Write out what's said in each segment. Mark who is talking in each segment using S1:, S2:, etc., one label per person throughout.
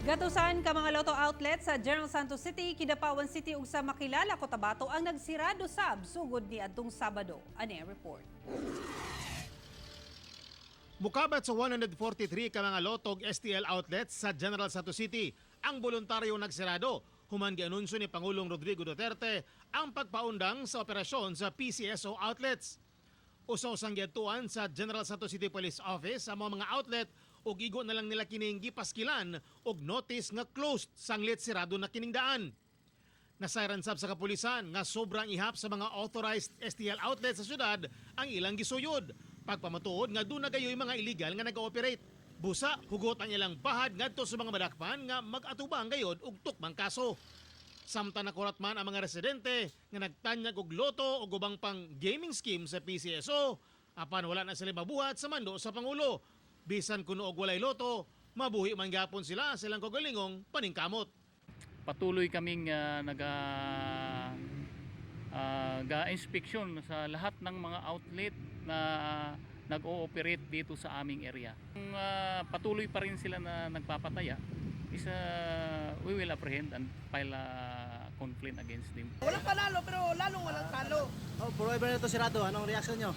S1: Gatusan ka mga lotto outlet sa General Santos City, Kidapawan City ug sa Makilala, Cotabato ang nagsirado sab sugod ni adtong Sabado. Ani ang report.
S2: Mukabat sa 143 ka mga lotto ug STL outlets sa General Santos City ang voluntaryong nagsirado human gianunsyo ni Pangulong Rodrigo Duterte ang pagpaundang sa operasyon sa PCSO outlets. Usa-usang giadtuan sa General Santos City Police Office ang mga outlet ug igo na lang nila kining gipaskilan og notice nga closed sanglit sirado na kining daan. Nasayran sab sa kapulisan nga sobrang ihap sa mga authorized STL outlets sa syudad ang ilang gisuyod. Pagpamatuod nga duna gayoy mga illegal nga nag-ooperate. Busa, hugot ang ilang bahad ngadto sa mga madakpan nga mag-atubang gayod og tukmang kaso. Samtang nakurat man ang mga residente nga nagtanyag og lotto o ubang pang gaming scheme sa PCSO, apan wala na sila mabuhat sa mando sa Pangulo. Bisan kuno og walay lotto, mabuhi man gapon sila sa ilang kaugalingong paningkamot.
S3: Patuloy kaming naga ga-inspection sa lahat ng mga outlet na nag-ooperate dito sa aming area. Kung patuloy pa rin sila na nagpapataya, is we will apprehend and file a complaint against them.
S4: Walang panalo pero lalong walang talo.
S5: Oh, forever na ito sirado. Anong reaction nyo?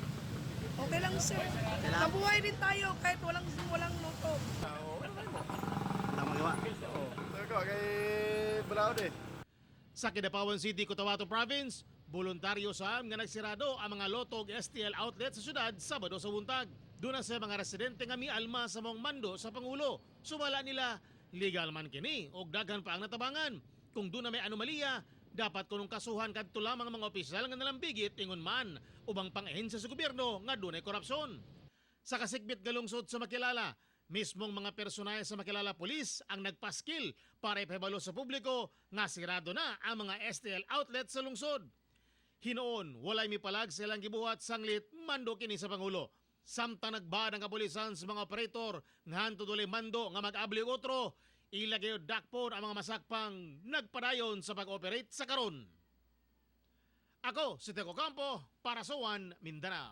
S4: Okay lang, sir. Nabuhay din tayo kahit walang walang lotto.
S5: Walang magawa.
S2: Sa Kidapawan City, Cotabato Province, voluntaryo sa nga nagsirado ang mga lotto ug STL outlet sa syudad Sabado sa buntag. Doon na sa mga residente nga mialma sa maong mando sa Pangulo. Sumala nila, legal man kini og daghan pa ang natabangan. Kung duna may anomalya, dapat kunong kasuhan kadto lamang ang mga opisyal nga nalambigit, ingon man ubang pang-ehensya sa gobyerno nga dunay korupsyon. Sa kasikbit nga lungsod sa Makilala, mismong mga personahe sa Makilala Police ang nagpaskil para ipahibalo sa publiko nga sirado na ang mga STL outlet sa lungsod. Hinuon, walay mipalag sa ilang gibuhat sanglit mando kini sa Pangulo. Samtang nagbaad ang kapulisan sa mga operator nga hantod walay mando nga mag-abli og otro, ila gayud dakpon ang mga masakpang nagpadayon sa pag-operate sa karon. Ako si Teco Campo para sa One Mindanao.